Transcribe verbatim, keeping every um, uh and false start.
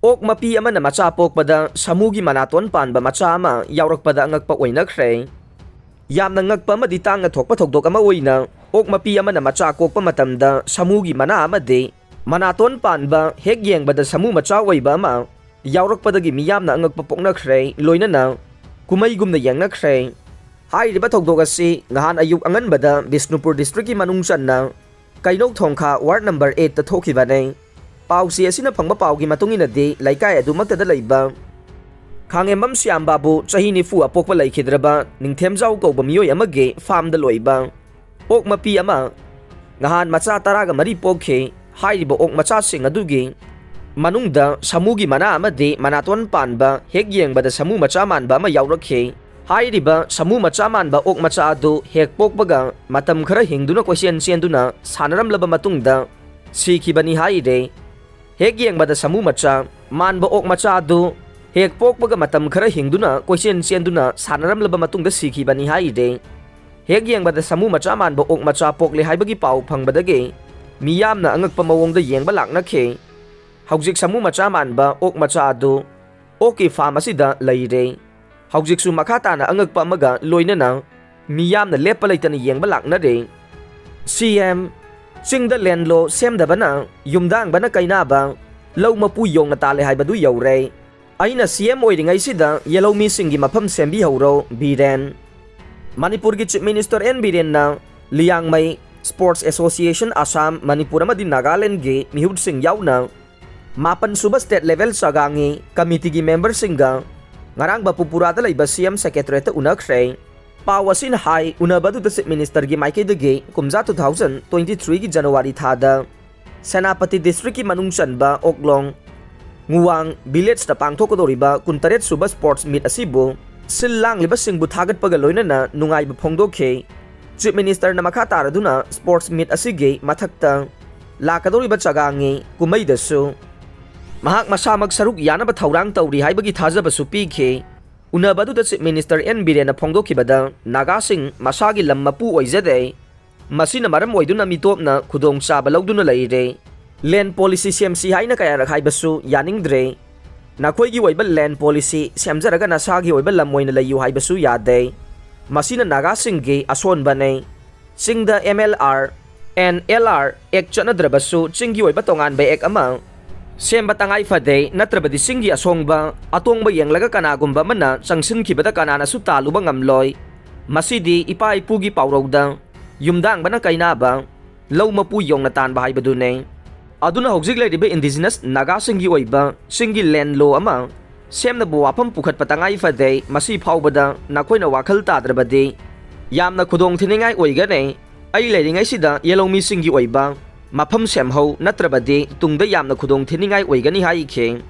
ꯑꯣꯛ ꯃꯄꯤ ꯑꯃꯅ ꯃꯆꯥ ꯄꯣꯛꯄꯗ ꯁꯥꯃꯨꯒꯤ ꯃꯅꯥꯇꯣꯟ ꯄꯥꯟꯕ ꯃꯆꯥ ꯑꯃ ꯌꯥꯎꯔꯛꯄꯗ ꯑꯉꯛꯄ ꯑꯣꯏꯅꯈ꯭ꯔꯦ꯫ ꯌꯥꯝꯅ ꯉꯛꯄ ꯑꯃꯗꯤ ꯇꯥꯡꯅ ꯊꯣꯛꯄ ꯊꯧꯗꯣꯛ ꯑꯃ ꯑꯣꯏꯅ ꯑꯣꯛ ꯃꯄꯤ ꯑꯃꯅ ꯃꯆꯥ ꯀꯣꯛꯄ ꯃꯇꯝꯗ ꯁꯥꯃꯨꯒꯤ ꯃꯅꯥ ꯑꯃꯗꯤ ꯃꯅꯥꯇꯣꯟ ꯄꯥꯟꯕ, ꯍꯦꯛ ꯌꯦꯡꯕꯗ ꯁꯥꯃꯨ ꯃꯆꯥ ꯑꯣꯏꯕ ꯑꯃ ꯌꯥꯎꯔꯛꯄꯗꯒꯤ ꯃꯤꯌꯥꯝꯅ ꯑꯉꯛꯄ ꯄꯣꯛꯅꯈ꯭ꯔꯦ, ꯂꯣꯏꯅꯅ ꯀꯨꯝꯍꯩꯒꯨꯝꯅ ꯌꯦꯡꯅꯈ꯭ꯔꯦ꯫ ꯍꯥꯏꯔꯤꯕ ꯊꯧꯗꯣꯛ ꯑꯁꯤ ꯉꯍꯥꯟ ꯑꯌꯨꯛ ꯑꯉꯟꯕꯗ ꯕꯤꯁꯅꯨꯄꯨꯔ districtꯀꯤ ꯃꯅꯨꯡ ꯆꯟꯅ ꯀꯩꯅꯧ ꯊꯣꯡꯈꯥ ward number eightꯇ ꯊꯣꯛꯈꯤꯕꯅꯤ꯫ ꯄꯥꯎꯆꯦ ꯑꯁꯤꯅ ꯐꯪꯕ ꯄꯥꯎꯒꯤ ꯃꯇꯨꯡ ꯏꯟꯅꯗꯤ, ꯂꯩꯀꯥꯏ ꯑꯗꯨꯃꯛꯇꯗ ꯂꯩꯕ ꯈꯥꯡꯉꯦꯝꯕꯝ ꯁ꯭ꯌꯥꯝ ꯕꯥꯕꯨ, ꯆꯍꯤ ꯅꯤꯐꯨ ꯑꯄꯣꯛꯄ ꯂꯩꯈꯤꯗ꯭ꯔꯕ ꯅꯤꯡꯊꯦꯝꯖꯥꯎ ꯀꯧꯕ ꯃꯤꯑꯣꯏ ꯑꯃꯒꯤ farmꯗ ꯂꯣꯏꯕ ꯑꯣꯛ ꯃꯄꯤ ꯑꯃ ꯉꯍꯥꯟ ꯃꯆꯥ ꯇꯔꯥꯒ ꯃꯔꯤ ꯄꯣꯛꯈꯤ꯫ ꯍꯥꯏꯔꯤꯕ ꯑꯣꯛ ꯃꯆꯥꯁꯤꯡ ꯑꯗꯨꯒꯤ ꯃꯅꯨꯡꯗ ꯁꯥꯃꯨꯒꯤ ꯃꯅꯥ ꯑꯃꯗꯤ ꯃꯅꯥꯇꯣꯟ ꯄꯥꯟꯕ, ꯍꯦꯛ ꯌꯦꯡꯕꯗ ꯁꯥꯃꯨ ꯃꯆꯥ ꯃꯥꯟꯕ ꯑꯃ ꯌꯥꯎꯔꯛꯈꯤ꯫ ꯍꯥꯏꯔꯤꯕ ꯁꯥꯃꯨ ꯃꯆꯥ ꯃꯥꯟꯕ ꯑꯣꯛ ꯃꯆꯥ ꯑꯗꯨ ꯍꯦꯛ ꯄꯣꯛꯄꯒ ꯃꯇꯝ ꯈꯔ ꯍꯤꯡꯗꯨꯅ ꯀꯣꯏꯆꯦꯟ ꯆꯦꯟꯗꯨꯅ ꯁꯥꯟꯅꯔꯝꯂꯕ ꯃꯇꯨꯡꯗ ꯁꯤꯈꯤꯕꯅꯤ ꯍꯥꯏꯔꯦ꯫ ꯍꯦꯛ ꯌꯦꯡꯕꯗ ꯁꯥꯃꯨ ꯃꯆꯥ ꯃꯥꯟꯕ ꯑꯣꯛ ꯃꯆꯥ ꯑꯗꯨ ꯍꯦꯛ ꯄꯣꯛꯄꯒ ꯃꯇꯝ ꯈꯔ ꯍꯤꯡꯗꯨꯅ ꯀꯣꯏꯆꯦꯟ ꯆꯦꯟꯗꯨꯅ ꯁꯥꯟꯅꯔꯝꯂꯕ ꯃꯇꯨꯡꯗ ꯁꯤꯈꯤꯕꯅꯤ ꯍꯥꯏꯔꯦ꯫ ꯍꯦꯛ ꯌꯦꯡꯕꯗ ꯁꯥꯃꯨ ꯃꯆꯥ ꯃꯥꯟꯕ ꯑꯣꯛ ꯃꯆꯥ ꯄꯣꯛꯂꯦ ꯍꯥꯏꯕꯒꯤ ꯄꯥꯎ ꯐꯪꯕꯗꯒꯤ ꯃꯤꯌꯥꯝꯅ ꯑꯉꯛꯄ ꯃꯑꯣꯡꯗ ꯌꯦꯡꯕ ꯂꯥꯛꯅꯈꯤ꯫ ꯍꯧꯖꯤꯛ ꯁꯥꯃꯨ ꯃꯆꯥ ꯃꯥꯟꯕ ꯑꯣꯛ ꯃꯆꯥ ꯑꯗꯨ ꯑꯣꯛꯀꯤ farm ꯑꯁꯤꯗ ꯂꯩꯔꯦ꯫ ꯍꯧꯖꯤꯛꯁꯨ ꯃꯈꯥ ꯇꯥꯅ ꯑꯉꯛꯄ ꯑꯃꯒ ꯂꯣꯏꯅꯅ ꯃꯤꯌꯥꯝꯅ ꯂꯦꯞꯄ ꯂꯩꯇꯅ ꯌꯦꯡꯕ ꯂꯥꯛꯅꯔꯦ꯫ CM, ꯆꯤꯡꯗ ꯂꯦꯟꯂꯣ ꯁꯦꯝꯗꯕꯅ ꯌꯨꯝꯗꯥꯡꯕꯅ ꯀꯩꯅꯥꯕ, ꯂꯧ ꯃꯄꯨ ꯌꯣꯡꯅ ꯇꯥꯜꯂꯦ ꯍꯥꯏꯕꯗꯨ ꯌꯧꯔꯦ꯫ ꯑꯩꯅ CM ꯑꯣꯏꯔꯤꯉꯩꯁꯤꯗ ꯌꯦꯜꯍꯧꯃꯤꯁꯤꯡꯒꯤ ꯃꯐꯝ ꯁꯦꯝꯕꯤꯍꯧꯔꯣ, ꯕꯤꯔꯦꯟ꯫ ꯃꯅꯤꯄꯨꯔꯒꯤ Chief Minister ꯑꯦꯟ ꯕꯤꯔꯦꯟꯅ ꯂꯤꯌꯥꯡꯃꯩ Sports Association ꯑꯁꯥꯝ, ꯃꯅꯤꯄꯨꯔ ꯑꯃꯗꯤ ꯅꯥꯒꯥꯂꯦꯟꯗꯒꯤ ꯃꯤꯍꯨꯠꯁꯤꯡ ꯌꯥꯎꯅ ꯃꯥꯄꯟ ꯁꯨꯕ state level ꯆꯥꯒꯥꯡꯉꯤ committeeꯒꯤ memberꯁꯤꯡꯒ ꯉꯔꯥꯡ ꯕꯄꯨꯄꯨꯔꯥꯗ ꯂꯩꯕ CM secretariatꯇ ꯎꯅꯈ꯭ꯔꯦ꯫ ꯄꯥꯎ ꯑꯁꯤꯅ ꯍꯥꯏ, ꯎꯅꯕꯗꯨꯗ Chief Ministerꯒꯤ ꯃꯥꯏꯀꯩꯗꯒꯤ ꯀꯨꯝꯖꯥ two thousand twenty threeꯒꯤ January ꯊꯥꯗ ꯁꯦꯅꯥꯄꯇꯤ districtꯀꯤ ꯃꯅꯨꯡ ꯆꯟꯕ ꯑꯣꯛꯂꯣꯡ, ꯉꯨꯋꯥꯡ villageꯇ ꯄꯥꯡꯊꯣꯛꯀꯗꯧꯔꯤꯕ ꯀꯨꯟꯇꯔꯦꯠ ꯁꯨꯕ sports meet ꯑꯁꯤꯕꯨ ꯁꯤꯜ ꯂꯥꯡꯂꯤꯕꯁꯤꯡꯕꯨ ꯊꯥꯒꯠꯄꯒ ꯂꯣꯏꯅꯅ ꯅꯨꯡꯉꯥꯏꯕ ꯐꯣꯡꯗꯣꯛꯈꯤ꯫ Chief Ministerꯅ ꯃꯈꯥ ꯇꯥꯔꯗꯨꯅ sports meet ꯑꯁꯤꯒꯤ ꯃꯊꯛꯇ ꯂꯥꯛꯀꯗꯧꯔꯤꯕ ꯆꯥꯒꯥꯡꯉꯤ ꯀꯨꯝꯍꯩꯗꯁꯨ ꯃꯍꯥꯛ ꯃꯁꯥꯃꯛ ꯁꯔꯨꯛ ꯌꯥꯅꯕ ꯊꯧꯔꯥꯡ ꯇꯧꯔꯤ ꯍꯥꯏꯕꯒꯤ ꯊꯥꯖꯕꯁꯨ ꯄꯤꯈꯤ꯫ ꯎꯅꯕ ꯑꯗꯨꯗ Chief Minister ꯑꯦꯟ ꯕꯤꯔꯦꯟꯅ ꯐꯣꯡꯗꯣꯛꯈꯤꯕꯗ, ꯅꯥꯒꯥꯁꯤꯡ ꯃꯁꯥꯒꯤ ꯂꯝ ꯃꯄꯨ ꯑꯣꯏꯖꯗꯦ꯫ ꯃꯁꯤꯅ ꯃꯔꯝ ꯑꯣꯏꯗꯨꯅ ꯃꯤꯇꯣꯞꯅ ꯈꯨꯗꯣꯡꯆꯥꯕ ꯂꯧꯗꯨꯅ ꯂꯩꯔꯦ꯫ Land policy ꯁꯦꯝꯁꯤ ꯍꯥꯏꯅ ꯀꯌꯥꯔꯛ ꯍꯥꯏꯕꯁꯨ ꯌꯥꯅꯤꯡꯗ꯭ꯔꯦ꯫ ꯅꯈꯣꯏꯒꯤ ꯑꯣꯏꯕ land policy ꯁꯦꯝꯖꯔꯒ ꯅꯁꯥꯒꯤ ꯑꯣꯏꯕ ꯂꯝ ꯑꯣꯏꯅ ꯂꯩꯌꯨ ꯍꯥꯏꯕꯁꯨ ꯌꯥꯗꯦ꯫ ꯃꯁꯤꯅ ꯅꯥꯒꯥꯁꯤꯡꯒꯤ ꯑꯁꯣꯟꯕꯅꯤ꯫ ꯆꯤꯡꯗ M L R and L R Act ꯆꯠꯅꯗ꯭ꯔꯕꯁꯨ ꯆꯤꯡꯒꯤ ꯑꯣꯏꯕ ꯇꯣꯉꯥꯟꯕ act ꯑꯃ ꯁꯦꯝꯕ ꯇꯉꯥꯏ ꯐꯗꯦ, ꯅꯠꯇ꯭ꯔꯕꯗꯤ ꯆꯤꯡꯒꯤ ꯑꯁꯣꯡꯕ ꯑꯇꯣꯡꯕ ꯌꯦꯡꯂꯒ ꯀꯅꯥꯒꯨꯝꯕ ꯑꯃꯅ ꯆꯪꯁꯤꯟꯈꯤꯕꯗ ꯀꯅꯥꯅꯁꯨ ꯇꯥꯜꯂꯨꯕ ꯉꯝꯂꯣꯏ꯫ ꯃꯁꯤꯗꯤ ꯏꯄꯥ ꯏꯄꯨꯒꯤ ꯄꯥꯎꯔꯧꯗ ꯌꯨꯝꯗꯥꯡꯕꯅ ꯀꯩꯅꯥꯕ, ꯂꯧ ꯃꯄꯨ ꯌꯣꯡꯅ ꯇꯥꯟꯕ ꯍꯥꯏꯕꯗꯨꯅꯤ꯫ ꯑꯗꯨꯅ ꯍꯧꯖꯤꯛ ꯂꯩꯔꯤꯕ indigenous ꯅꯥꯒꯥꯁꯤꯡꯒꯤ ꯑꯣꯏꯕ ꯆꯤꯡꯒꯤ land law ꯑꯃ ꯁꯦꯝꯅꯕ ꯋꯥꯐꯝ ꯄꯨꯈꯠꯄ ꯇꯉꯥꯏ ꯐꯗꯦ꯫ ꯃꯁꯤ ꯐꯥꯎꯕꯗ ꯅꯈꯣꯏꯅ ꯋꯥꯈꯜ ꯇꯥꯗ꯭ꯔꯕꯗꯤ ꯌꯥꯝꯅ ꯈꯨꯗꯣꯡ ꯊꯤꯅꯤꯡꯉꯥꯏ ꯑꯣꯏꯒꯅꯤ꯫ ꯑꯩ ꯂꯩꯔꯤꯉꯩꯁꯤꯗ ꯌꯦꯜꯍꯧꯃꯤꯁꯤꯡꯒꯤ ꯑꯣꯏꯕ ꯃꯐꯝ ꯁꯦꯝꯍꯧ, ꯅꯠꯇ꯭ꯔꯕꯗꯤ ꯇꯨꯡꯗ ꯌꯥꯝꯅ ꯈꯨꯗꯣꯡ ꯊꯤꯅꯤꯡꯉꯥꯏ ꯑꯣꯏꯒꯅꯤ ꯍꯥꯏꯈꯤ꯫